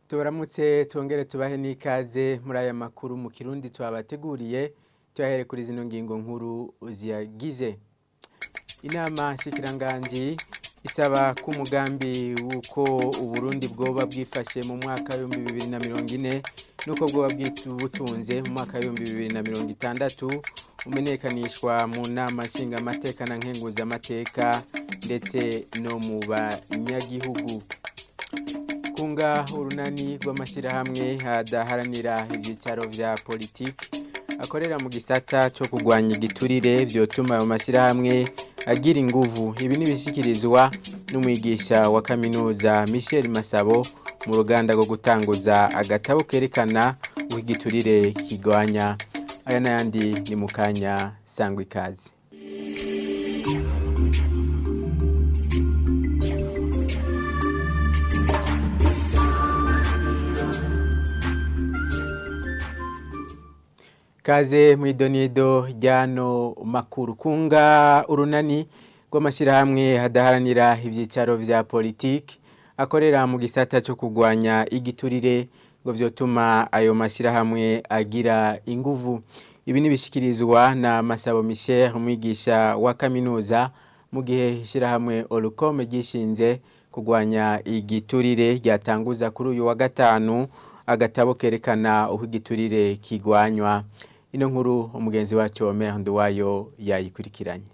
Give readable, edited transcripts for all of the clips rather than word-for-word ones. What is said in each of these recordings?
Tubaramutse twongere tubahe n'ikaze muri aya makuru mu Kirundi twabateguriye, tuyahere kuri zino ngingo nkuru ziyagize. Inama nshikiranganji isaba ko umugambi w'uko Uburundi bwoba bwifashe mu mwaka w'2040 nuko bwoba butunze mu mwaka w'2060 umenyekanishwa mu nama nshingamateka na nkenguzamateka ndetse no mu banyagihugu. Kunga urunani rw'amashyirahamwe adaharanira ibyicaro vya politiki akorera mu gisata cyo kurwanya igiturire vyotuma ayo mashyirahamwe agira inguvu. Ibi nibishikirizwa n'umwigisha wa kaminuza Michel Masabo mu ruganda rwo gutanguza agatabo kerekana uko igiturire kigwanya. Aya n'ayandi ni mu kanya, sangwa ikaze. Kaze mwidonido ryano makuru. Kunga urunani rw'amashyirahamwe hadaharanira ivyicaro vya politiki akorera mu gisata cyo kurwanya igiturire ngo vyotuma ayo mashyirahamwe agira inguvu. Ibi nibishikirizwa na Masabo Michel, umwigisha wa kaminuza, mu gihe ishyirahamwe Olucome ryishinze kurwanya igiturire ryatanguza kuri uyu wa gatanu agatabo kerekana uko igiturire kigwanywa. Ino nkuru umugenzi wacu Omer Nduwayo yayikurikiranye.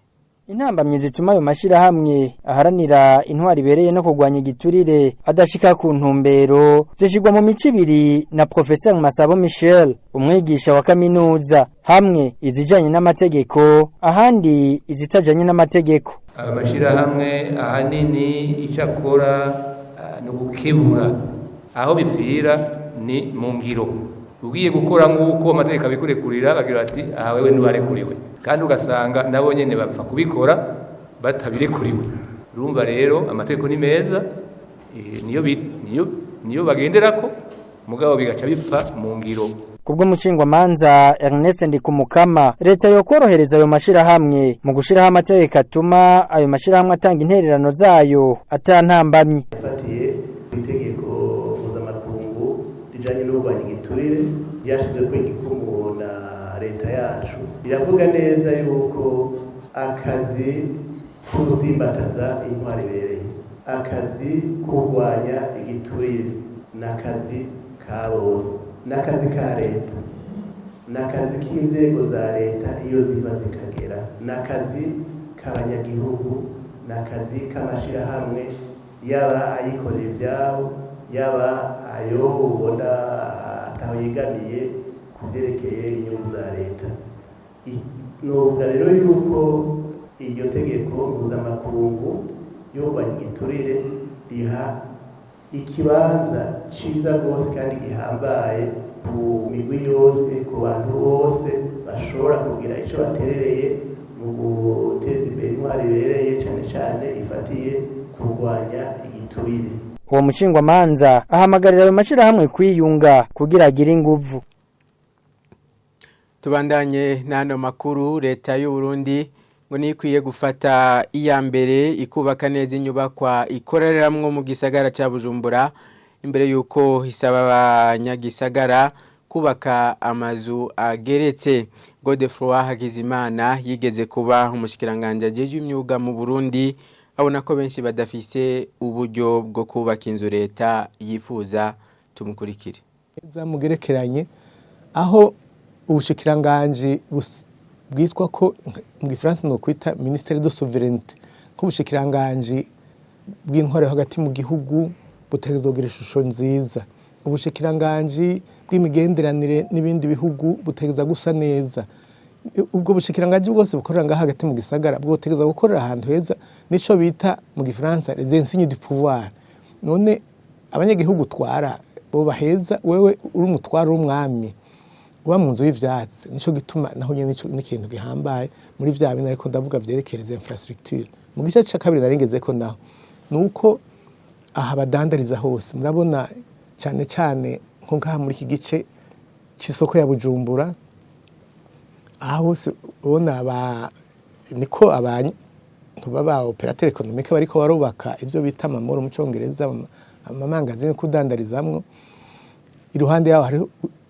Intambamyi zituma ayo mashirahamwe aharanira intwari ibereye no kurwanya igiturire adashika ku ntumbero zishigwa mu mico ibiri na Professeur Masabo Michel, umwigisha wa kaminuza, hamwe izijanye n'amategeko ahandi izitajanye n'amategeko. Amashirahamwe ahanini icyo akora ni ugukebura, aho bipfira ni mu ngiro. Ugiye gukora nk'uko amategeko abikurekurira bagira bati aha wewe ntiwarekuriwe, kandi ugasanga nabo nyene bapfa kubikora batabirekuriwe. Urumva rero amategeko ni meza, niyo bagenderako, mugabo bigaca bipfa mu ngiro. Kubwo mushingwamanza Ernest Ndikumukama, leta yokorohereza ayo mashirahamwe mu gushiraho amategeko atuma ayo mashirahamwe atanga intererano zayo atantambamye. Yafatiye itegeko mpuzamakungu rijanye no kurwanya igiturire ryashyizweko igikumu na leta yacu, riravuga neza yuko akazi kuzimbataza intwari ibereye, akazi kurwanya igiturire n'akazi ka bose, n'akazi ka leta, n'akazi k'inzego za leta iyo ziva zikagera, n'akazi k'abanyagihugu, n'akazi k'amashirahamwe, yaba ayikorera ivyabo, yaba ayo ubona ataho yegamiye ku vyerekeye inyungu za leta. Novuga rero yuko iryo tegeko mpuzamakungu yo kurwanya igiturire riha ikibanza ciza rwose kandi gihambaye ku migwi yose, ku bantu bose bashobora kugira ico baterereye mu guteza imbere intwari ibereye, cane cane ifatiye kurwanya igiturire. Uwo mushingwamanza ahamagarira ayo mashirahamwe kwiyunga kugira agire inguvu. Tubandanye n'ano makuru. Leta y'u Burundi ngo nikwiye gufata iya mbere ikubaka neza inyubakwa ikoreramwo mu gisagara ca Bujumbura imbere yuko isaba abanyagisagara kubaka amazu ageretse. Godefroid Hakizimana yigeze kuba umushikiranganje ajejwe imyuga mu Burundi, abona ko benshi badafise uburyo bwo kubaka inzu leta yifuza. Tumukurikire. Mugerekeranye aho ubushikiranganje bwitwa ko mu gifaransa no kwita ministère de souveraineté, ko ubushikiranganje bw'intwaro hagati mu gihugu butegerezwa kugira ishusho nziza, ubushikiranganje bw'imigenderanire n'ibindi bihugu butegerezwa gusa neza, ubwo bushikiranganje bwose bukorera ngaha hagati mu gisagara bwotegerezwa gukorera ahantu heza, nico bita mu gifaransa les insignes du pouvoir. None abanyagihugu twara bo baheza, wewe uri umutwaro w'umwami uba mu nzu y'ivyatsi. Nico gituma naho nyene nico n'ikintu gihambaye muri vya bintu ariko ndavuga vyerekereza infrastructure. Mu gice ca kabiri narengeze ko naho nuko aha badandariza hose murabona cane cane nko ngaha muri iki gice c'isoko ya Bujumbura, aho hose ubona aba niko abantu baba opérateur économique bariko barubaka ivyo bita ama malls mu congereza, amamangazini kudandarizamwo. Iruhande yaho hariho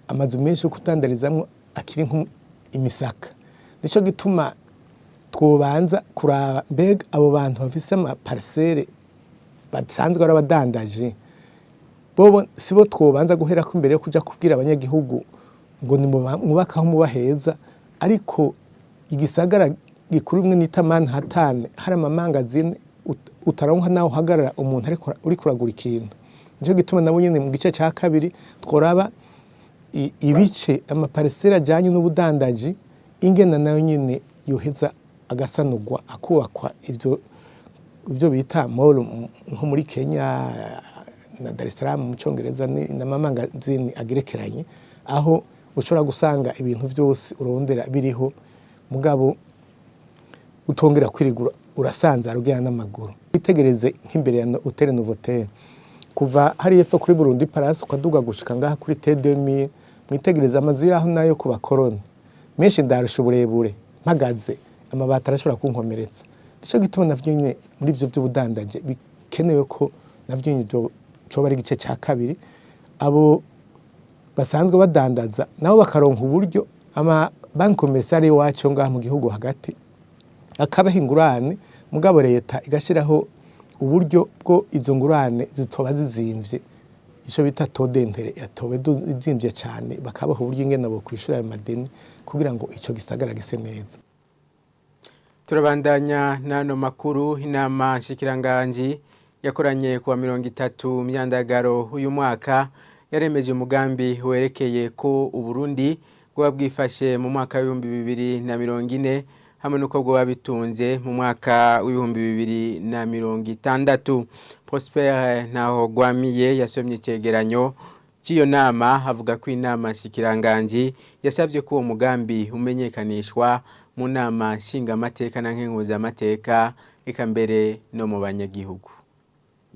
amazu menshi yo kudandarizamwo akiri imisaka. Nico gituma twobanza kuraba mbega abo bantu bafise ama parcelles basanzwe ari abadandaje, bobo sibo twobanza guherako imbere yo kuja kubwira abanyagihugu ngo nimwubake aho muba heza? Ariko igisagara gikuru imwe nita Manhattan, hari amamangazini utaronka naho uhagarara umuntu ariko uriko uragura ikintu. Nico gituma nabo nyene mu gice ca kabiri tworaba ibice ama parcelles ajanye n'ubudandaji, ingena nayo nyene yoheza agasanurwa, akubakwa ivyo bita mall nko muri Kenya na Dar es Salaam mu Congereza, n'amamangazini agerekeranye aho ushobora gusanga ibintu vyose urondera biriho, mugabo utongera kwirigura urasanzara ugenda n'amaguru. Witegereze nk'imbere ya Hotel Novotel, kuva hariya epfo kuri Burundi Palace ukaduga gushika ngaha kuri T2000, mwitegereze amazu yaho nayo ku bakoroni menshi ndarusha uburebure, mpagaze amabati arashobora kunkomeretsa. Nico gituma navyo nyene muri ivyo vy'ubudandaje bikenewe ko navyo nyene coba ari igice ca kabiri, abo basanzwe badandaza nabo bakaronka uburyo, ama banque commerciale iwacu ngaha mu gihugu hagati akabaha ingurane, mugabo leta igashiraho uburyo bwo izo ngurane zitoba zizimvye, ico bita taux d'intérêt yatoba izimvye cane, bakabaha uburyo ingene bo kwishura ayo madeni kugira ngo ico gisagara gise neza. Turabandanya n'ano makuru. Inama nshikiranganji yakoranye kuwa 30 Myandagaro uyu mwaka yaremeje umugambi werekeye ko Uburundi bwoba bwifashe mu mwaka w'2040 hamwe n'uko bwoba bitunze mu mwaka w'2060. Prosper Ntahogwamiye yasomye icegeranyo cy'iyo nama, avuga ko inama nshikiranganji yasabye ko uwo mugambi umenyekanishwa mu nama nshingamateka na nkenguzamateka, eka mbere no mu banyagihugu.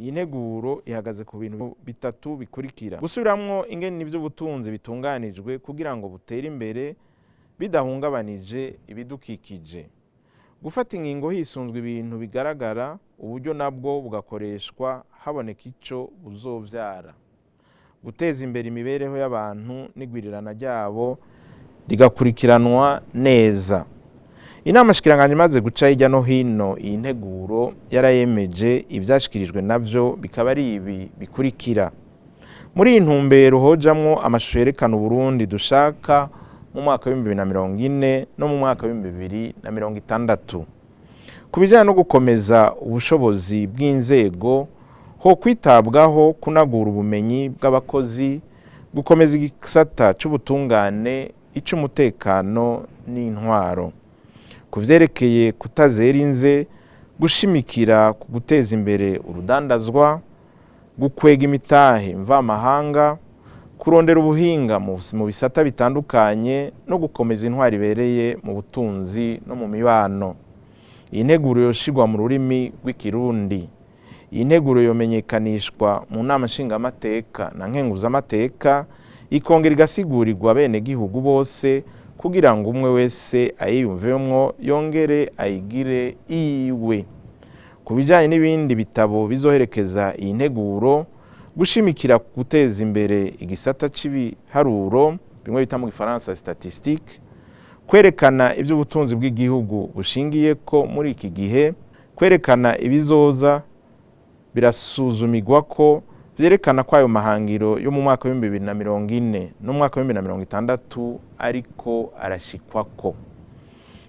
Iyi nteguro ihagaze ku bintu bitatu bikurikira: gusubiramwo ingene ivy'ubutunzi bitunganijwe kugira ngo butere imbere bidahungabanije ibidukikije, gufata ingingo hisunzwe ibintu bigaragara, uburyo nabwo bugakoreshwa haboneka ico buzovyara, guteza imbere imibereho y'abantu n'igwirirana ryabo rigakurikiranwa neza. Inama shikiranganje imaze guca hirya no hino iyi nteguro, yarayemeje. Ivyashikirijwe navyo bikaba ari ibi bikurikira: muri iyi ntumbero hojamwo amashusho yerekana Uburundi dushaka mu mwaka w'2040 no mu mwaka w'2060. Ku bijyanye no gukomeza ubushobozi bw'inzego, ho kwitabwaho kunagura ubumenyi bw'abakozi, gukomeza igisata c'ubutungane, ic'umutekano n'intwaro. Ku vyerekeye kutazera inze, gushimikira ku guteza imbere urudandazwa, gukwega imitahe mvamahanga, kurondera ubuhinga mu bisata bitandukanye no gukomeza intwaro ibereye mu butunzi no mu mibano. Iyi nteguro yoshirwa mu rurimi rw'Ikirundi. Iyi nteguro yomenyekanishwa mu nama nshingamateka na nkenguzamateka, ikongera igasigurirwa abenegihugu bose kugira ngo umwe wese ayiyumvemwo yongere ayigire iyiwe. Ku bijyanye n'ibindi bitabo bizoherekeza iyi nteguro, gushimikira guteza imbere igisata cy'ibiharuro, bimwe bita mu Gifaransa statistique, kwerekana iby'ubutunzi bw'igihugu bushingiye ko muri iki gihe, kwerekana ibizoza birasuzumirwa ko vyerekana ko ayo mahangiro yo mu mwaka w'2040 no mu mwaka w'2060 ariko arashikwako.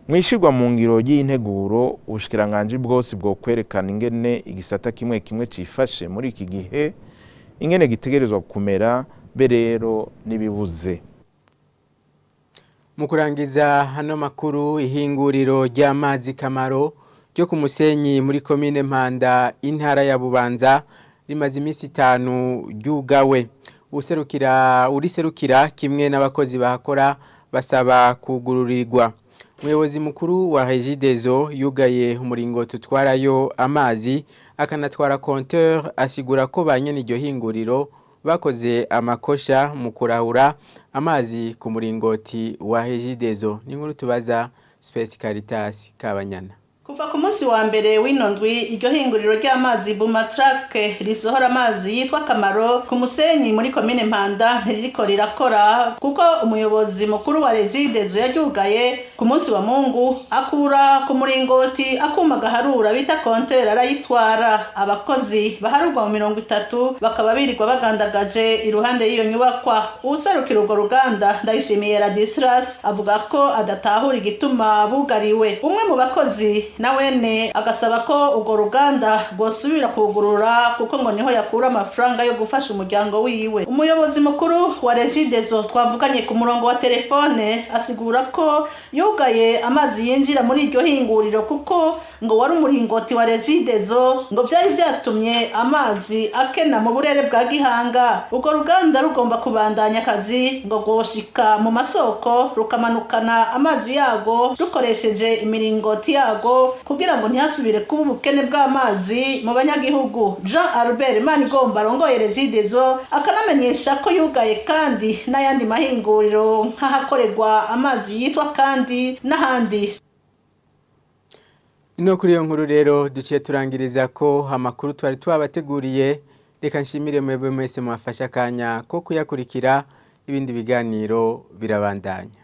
Mwishirwa mu ngiro ry'iyi nteguro, ubushikiranganji bwose bwo kwerekana ingene igisata kimwe kimwe cifashe muri iki gihe, ingene gitegerezwa kumera, be rero n'ibibuze. Mu kurangiza hano makuru, ihinguriro ry'amazi Kamaro ryo ku Musenyi muri komine Mpanda, intara ya Bubanza, rimaze iminsi 5 ryugawe. Userukira uriserukira kimwe n'abakozi bahakora basaba kugururirwa. Umuyobozi mukuru wa Regideso yugaye umuringoti utwarayo amazi akanatwara compteur, asigura ko ba nyene iryo hinguriro bakoze amakosha mu kurahura amazi ku muringoti wa Regideso. Ni inkuru tubaza Space Caritas Kabanyana. Kuva ku munsi wa mbere w'ino ndwi, iryo hinguriro ry'amazi Bumatrake risohora amazi yitwa Kamaro ku musenyi muri komine Mpanda ntiririko rirakora, kuko umuyobozi mukuru wa Regideso yaryugaye ku munsi wa Mungu, akura ku muringoti akuma gaharura bita kontere arayitwara. Abakozi baharurwa mu 30 bakaba birirwa bagandagaje iruhande y'iyo nyubakwa. Uwuserukira urwo ruganda, Ndayishimiye Radislas, avuga ko adatahura igituma bugariwe. Umwe mu bakozi nawene agasaba ko urwo ruganda rwosubira kugurura, kuko ngo niho yakura amafaranga yo gufasha umuryango wiwe. Umuyobozi mukuru wa Regideso twavuganye ku murongo wa telefone asigura ko yugaye amazi yinjira muri iryo hinguriro kuko ngo wari umuringoti wa Regideso, ngo vyari vyatumye amazi akena mu burere bwa Gihanga. Urwo ruganda rugomba kubandanya akazi, ngo rwoshika mu masoko rukamanukana amazi yago rukoresheje imiringoti yago, kugira ngo ntihasubire kuba ubukene bw'amazi mu banyagihugu. Jean Albert Manigomba arongoye Regideso akanamenyesha ko yugaye kandi n'ayandi mahinguriro nk'ahakorerwa amazi yitwa kandi n'ahandi. Ino kuri iyo nkuru rero duciye turangiriza ko amakuru twari twabateguriye. Reka nshimire mwebwe mwese mwafashe akanya ko kuyakurikira. Ibindi biganiro birabandanya.